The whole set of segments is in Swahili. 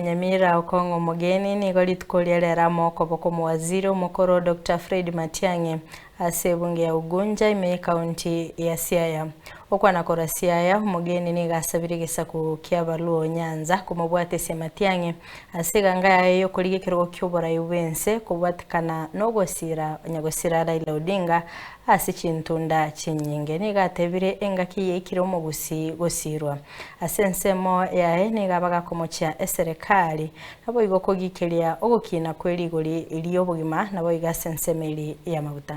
Nyamira Okong'o Omogeni nigo rituko ria rero amo okoboko omowaziri omokoro Doctor Fred Matiang'i ase ebunge ya Ugunja ime y'ecounty ya Siaya. Okwana korwa Siaya, Omogeni nigo asabire egesaku ki'Abaluo Nyanza komobwatesia Matiang'i ase eganga yaye y'okorigia ekerogo ki'oborai bw'ense kobwatekana nogosira nyagosira Raila Odinga ase chintunda chinyinge. Nigo atebire engaki yaikire omogusii gosirwa. Ase ensemo yaye nigo abagakomochia eserekari, naboigo kogikeria ogokina kwe rigori ri'obogima, naboigo ase ensemo eria y'amaguta.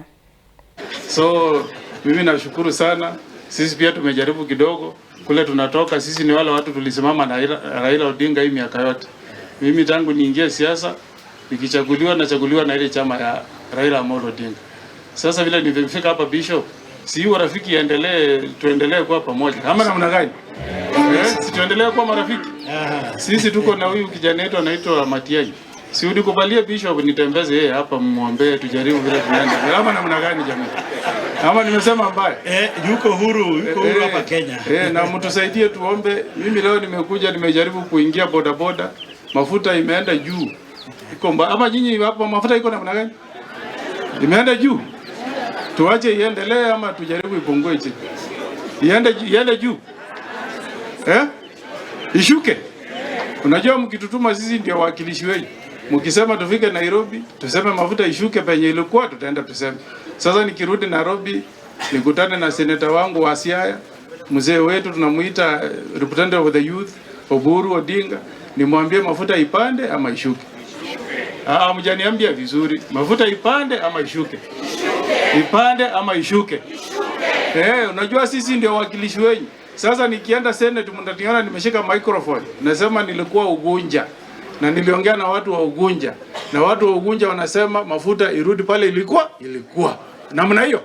So mimi nashukuru sana, sisi pia tumejaribu kidogo. Kule tunatoka sisi ni wale watu tulisimama na Raila Odinga hii miaka yote. Mimi tangu niingie siasa, nikichaguliwa nachaguliwa na ile chama ya Raila Amolo Odinga. Sasa vile nilifika hapa Bishop, si urafiki iendelee, tuendelee kuwa pamoja ama namna gani? Si tuendelee kuwa marafiki? Sisi tuko na huyu kijana wetu anaitwa Matiang'i. Si unikubalie Bishop nitembeze yeye hapa, muombe tujaribu vile tunaenda. Ama namna gani jamii? Ama nimesema mbaya? Yuko huru, yuko huru hapa Kenya. Na mtusaidie tuombe. Mimi leo nimekuja nimejaribu kuingia boda boda, mafuta imeenda juu. Iko mba, ama nyinyi hapo mafuta iko namna gani? Imeenda juu. Tuache iendelee ama tujaribu ipungue chini? Iende, iende juu. Ishuke. Unajua mkitutuma sisi ndio wakilishi wenu. Mkisema tufike Nairobi, tuseme mafuta ishuke penye ilikuwa, tutaenda tuseme. Sasa nikirudi Nairobi, nikutane na seneta wangu wa Siaya, mzee wetu tunamuita representative of the youth, Oburu Odinga, nimwambie mafuta ipande ama ishuke. Ah, mjaniambia vizuri. Mafuta ipande ama ishuke? Ipande ama ishuke? Unajua sisi ndio wakilishi wenu. Sasa nikienda Senate mtaniona nimeshika microphone. Nasema nilikuwa Ugunja na niliongea na watu wa Ugunja. Na watu wa Ugunja wanasema mafuta irudi pale ilikuwa, ilikuwa. Namna hiyo.